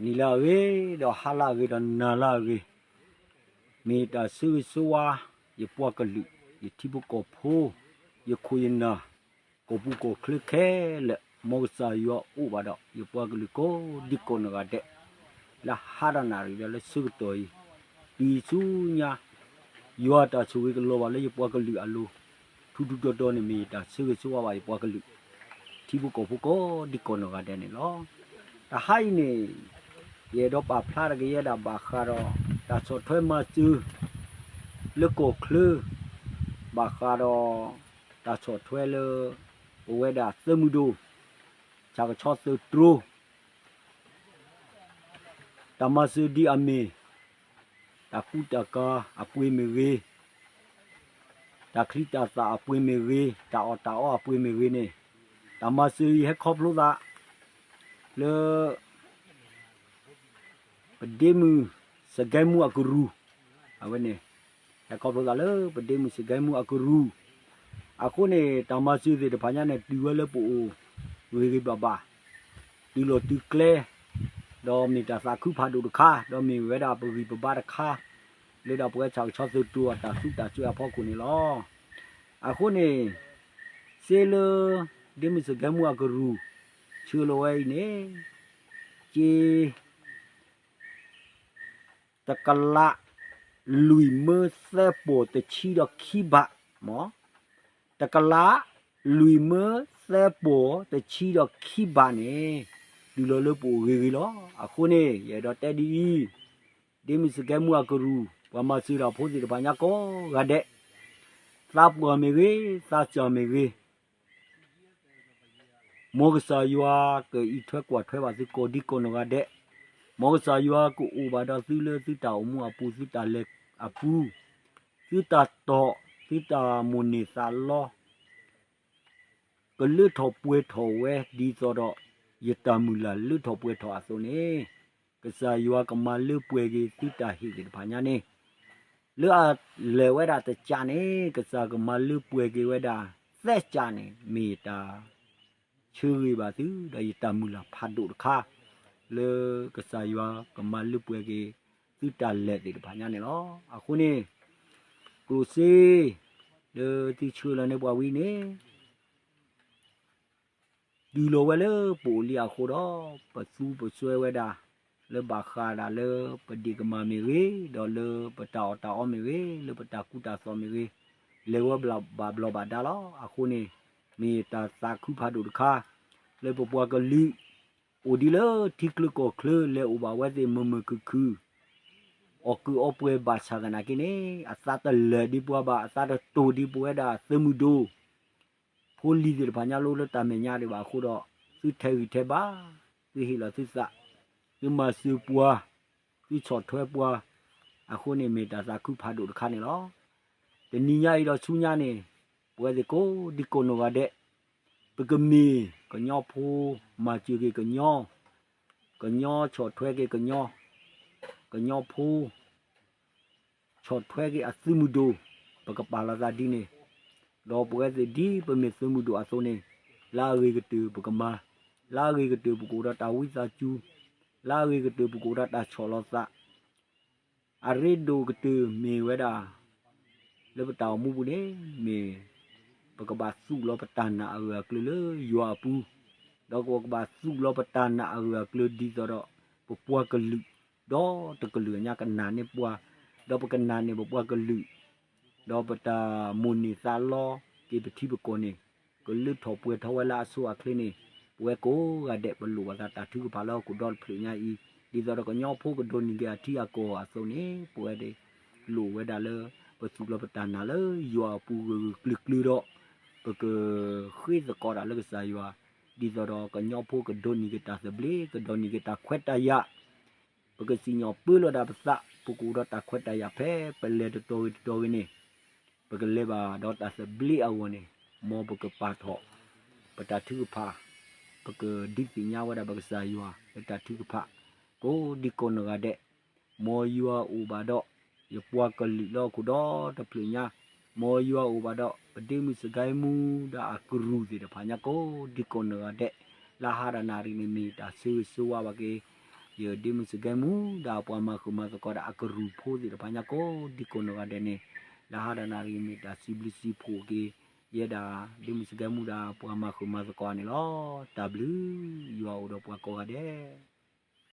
နံၤလၢအဂ့ၤ, ဒီးဟါလၢအဂ့ၤ, ဒီးနၤလၢအဂ့ၤ, မ့ၢ်တၢ်ဆၢဂ့ၤဆၢဝါ ယပှၤကလုာ်, ယထံဖိကီၢ်ဖိ, ယခိၣ်ယနၢ်, ကီၢ်ပူၤကီၢ်ချၢခဲလၢာ်, မ်ကစၢ်ယွၤအိၣ်ဘၣ်ဒီး ယပှၤကလုာ်ကိးဒံကိးနီၢ်ဂၤဒဲး, လၢဟါဒီးနၣ်ရံၣ်ဒီးလၢဆၢကတီၢ်အံၤ, တုၤဆူညါ ယွၤတၢ်ဆိၣ်ဂ့ၤကလီၤဘၣ်လၢယပှၤကလုာ်အလိၤ, ထူထူတီတီန့ၣ် မ့ၢ်ယတၢ်ဆၢဂ့ၤဆၢဝါဘၣ်ယပှၤကလုာ်, ထံဖိကီၢ်ဖိကိးဒံကိးနီၢ်ဂၤဒဲးန့ၣ်လီၤ. တဟါအံၤန့ၣ် ယအဲၣ်ဒိးပာ်ဖျါတကယဲၢ်ဒၣ်ဘၣ်ဃးဒီး တၢ်ဆီၣ်ထွဲမၤစၢၤ လၢကီၢ်ချၢ, ဘၣ်ဃးဒီး တၢ်ဆီၣ်ထွဲလၢ ပဝဲဒၣ်သုးမုၢ်ဒိၣ် ဆၣ်ကဆီသုးတြိ တၢ်မၤစၢၤဒ်အမ့ၢ် တၢ်ကူတၢ်ကၤအပှ့ၤမ့ၢ်ဂ့ၤ, တၢ်ချံတၢ်သၣ်အပှ့ၤမ့ၢ်ဂ့ၤ, တၢ်အီၣ်တၢ်အီအပှ့ၤမ့ၢ်ဂ့ၤန့ၣ်, တၢ်မၤစၢၤအံၤဟဲခီဖျိသး လၢ ပဒ့မုၢ်စကဲမူအကရူၢ်, အဝဲန့ၣ် ဟဲခီဖျိသးလၢပဒ့မုၢ်စကဲမူအကရူၢ်, အဃိန့ၣ် တၢ်မၤစၢၤသ့ၣ်တဖၣ်ညါန့ၣ် တုၤဝဲလၢပအိၣ်ဂ့ၤဂ့ၤဘၣ်ဘၣ်, တုၤလီၤတုၤကျဲ, ဒီးမ့ၢ်တၢ်သးခုဖးဒိၣ်တခါ, ဒီးမ့ၢ်ဝဲဒၣ်ပဂံၢ်ပဘါတခါ, လၢဒၣ်ပဝဲဆၣ်ကဆီသုးတြိအတၢ်သူတၢ်စွဲအဖီခိၣ်န့ၣ်လီၤ. အဃိန့ၣ် စ့လၢ ဒ့မုၢ်စကဲမူအကရူၢ် ဆှၢလီၤဝဲအံၤန့ၣ် က့ တကလး လွံၢ်မၢသၢပိာ်တဆံဒီးခံဘး, မ် တကလး လွံၢ်မၢသၢပိာ်တဆံဒီးခံဘးန့ၣ် တုၤလီၤလၢပအိၣ်ဂ့ၤဂ့ၤလီၤ. အဃိန့ၣ် ယအဲၣ်ဒိးတဲဒ်အံၤ, ဒ့မုၢ်စကဲမူအကရူၢ် ပှၤမၤစၢၤတၢ်ဖိသ့ၣ်တဖၣ်ညါကိးဂၤဒဲး, သးပှၢ်မ့ၢ်ဂ့ၤ, သးစၢ်မ့ၢ်ဂ့ၤ, မ်ကစၢ်ယွၤကအံးထွဲကွၢ်ထွဲဘၣ်သုကိးဒံကိးနီၢ်ဂၤဒဲး, မ်ကစၢ်ယွၤကအိၣ်ဘၣ်ဒီးသုလၢသုတၢ်အိၣ်မူအပူၤ, သုတၢ်လဲၤအပူၤ, သုတၢ်တီၢ်, သုတၢ်မိၣ်န့ၢ်သးလီ ကလၢထီၣ်ပှဲၤထီၣ်ဝဲဒ်သိးဒီး ယတၢ်မုၢ်လၢ်လၢထီၣ်ပှဲၤထီၣ်အသိးန့ၣ်, ကစၢ်ယွၤကမၤလၢပှဲၤက့ၤသုတၢ်ဟ့ၣ်သ့ၣ်တဖၣ်ညါန့ၣ်, လၢအလဲၤဝဲဒၣ်တကးန့ၣ် ကစၢ်ကမၤလၢပှဲၤက့ၤဝဲဒၣ်သၢကးန့ၣ် မ့ၢ်ယတၢ်ဆၢဂ့ၤဘၣ်သု ဒီးယတၢ်မုၢ်လၢ်ဖးဒိၣ်တခါ လၢကစၢ်ယွၤကမၤလၢပှဲၤက့ၤ သုတၢ်လဲၤသ့ၣ်တဖၣ်ညါန့ၣ်လီၤ. အဃိန့ၣ် ကျိၣ်စ့ လၢသုဆှၢလီၤန့ၢ်ပှၤဝံၤန့ၣ် တုၤလီၤဝဲလၢပအိၣ်လံအဃိဒီး ပသူပစွဲဝဲဒၣ် လၢဘၣ်ဃးဒၣ်လၢပဒ့ၣ်ကမၢ်မ့ၢ်ဂ့ၤ, ဒီးလၢပတၢ်အီၣ်တၢ်အီမ့ၢ်ဂ့ၤ, လၢပတၢ်ကူတၢ်သိးမ့ၢ်ဂ့ၤ, လဲၤဝဲဘၣ်ဘျီးဘၣ်ဒါလီၤ. အဃိန့ၣ် မ့ၢ်တၢ်သးခုဖးဒိၣ်တခါ လၢပပှၤကလုာ် အိၣ်ဒံးလၢထံချၢကီၢ်ချၢ လဲၤအိၣ်ဘၣ်ဝဲသ့ၣ်မုာ်မုာ်ခုၣ်ခုၣ် အီၣ်ကုးအီပှဲၤဘၣ်ဆၣ်သနာ်က့န့ၣ် အသးတလၢာ်ဒံးပှၤဘၣ်, အသးတတိၢ်ဒံးပဝဲဒၣ်သုးမုၢ်ဒိၣ် ဖိလံၤသ့ၣ်တဖၣ်ညါလိၤလၢတၢ်မဲာ်ညါဒံးဘၣ်အဃိဒီး သုထဲးဂံၢ်ထဲးဘါ, သုဟ့ၣ်လီၤသုသး, သုမၤစၢၤပှၤ, သုဆီၣ်ထွဲပှၤ, အဃိန့ၣ်မ့ၢ်တၢ်သးခုဖးဒိၣ်တခါန့ၣ်လီၤ. တနံၤညါအံၤဒီးဆူညါန့ၣ် ပဝဲသ့ၣ်ကိးဒံကိးနီၢ်ဂၤဒဲး ပကမ့ၢ်ကညီဖိ မၤစၢၤက့ၤကညီ, ကညီဆီၣ်ထွဲက့ၤကညီ, ကညီဖိ ဆီၣ်ထွဲက့ၤအသုးမုၢ်ဒိၣ်, ပကပာ်လီၤသးဒ်န့ၣ်, ဒီးပဝဲသ့ၣ်ဒ်ပမ့ၢ်သုးမုၢ်ဒိၣ်အသိးန့ၣ်, လၢအဂ့ၤကတၢၢ်ပကမၤ, လၢအဂ့ၤကတၢၢ်ပကအိၣ်ဒီးတၢ်ဝံသးစူၤ, လၢအဂ့ၤကတၢၢ်ပကအိၣ်ဒီးတၢ်ဆီၣ်လီၤသး, အရ့ဒိၣ်ကတၢၢ်မ့ၢ်ဝဲဒၣ် လၢပတၢ်အိၣ်မူပူၤန့ၣ် မ့ၢ်ပကဘၣ်သူၣ်လီၤပတၢ်နာ်အဂၢၢ်အကျၢၤလၢယွၤအပူၤ, ဒီးပကဘၣ်သူၣ်လီၤပတၢ်နာ်အဂၢၢ်အကျၢၤဒ်သိးဒီး ပပှၤကလုာ် ဒီးတကလုာ်ညါကနာ်န့ၢ်ပှၤ, ဒီးပကနာ်န့ၢ်ပပှၤကလုာ်, ဒီးပတၢ်မိၣ်န့ၢ်သးလီက့ၤပထံပကီၢ်န့ၣ် ကလၢထီၣ်ပှဲၤထီၣ်ဝဲလၢအဆိအချ့န့ၣ်, ပဝဲကိးဂၤဒဲး ပလိၣ်ဘၣ်သးတၢ်ထုကဖၣ်လၢဟီၣ်ခိၣ်ဒီတဖျၢၣ်ညါအံၤ, ဒ်သိးဒီးကညီဖိကဒိးန့ၢ်က့ၤအထံအကီၢ်အသိးန့ၣ် ပဝဲဒၣ် လိၣ်ဝဲဒၣ်လၢ ပသူၣ်လီၤပတၢ်နာ်လၢယွၤအပူၤဂၢၢ်ဂၢၢ်ကျၢၤကျၢၤဒီး ပကဃ့သကိးတၢ်လၢကစၢ်ယွၤ, ဒ်သိးဒီးကညီဖိကဒိးန့ၢ်က့ၤတၢ်သဘျ့, ကဒိးန့ၢ်က့ၤတၢ်ခွဲးတၢ်ယာ်, ပကစံၣ်ညီၣ်ပၢလီၤဒၣ်ပသး, ပကအိၣ်ဒီးတၢ်ခွဲးတၢ်ယာ်ဖဲပလဲၤတတီၤဂ့ၤတတီၤဂ့ၤန့ၣ်, ပကလဲၤဘၣ်ဒီးတၢ်သဘျ့အဂီၢ်န့ၣ်, မ်ပကပာ်ထီၣ် ပတၢ်ထုကဖၣ်, ပကဒုးသ့ၣ်ညါဝဲဒၣ်ပကစၢ်ယွၤလၢတၢ်ထုကဖၣ်, ကိးဒံကိးနီၢ်ဂၤဒဲး, မ်ယွၤအိၣ်ဘၣ်ဒီး ယပှၤကလုာ်လၢဟီၣ်ခိၣ်ဒီတဖျၢၣ်ညါ, မ်ယွၤအိၣ်ဘၣ်ဒီး ပဒ့မုၣ်စကဲမူ ဒီးအကရူၢ်သ့ၣ်တဖၣ်ညါကိးဒံကိးနီၢ်ဂၤဒဲး, လၢဟါဒီးနၣ်ရံၣ်န့ၣ် မ့ၢ်တၢ်ဆၢဂ့ၤဆၢဝါဘၣ်က့ၤ ဒီးဒ့မုၣ်စကဲမူ ဒီးပှၤမၤဃုာ်မၤသကိးဒီးအကရူၢ်ဖိသ့ၣ်တဖၣ်ညါကိးဒံကိးနီၢ်ဂၤဒဲးန့ၣ်, လၢဟါဒီးနၣ်ရံၣ်မ့ၢ်တၢ်စံးဘျုးစံးဖှိၣ်က့ၤ ယဲဒၣ် ဒ့မုၣ်စကဲမူဒီးပှၤမၤဃုာ်မၤသကိးန့ၣ်လီၤ. တၢ်ဘျုး ယွၤအိၣ်ဒီးပှၤကိးဂၤဒဲး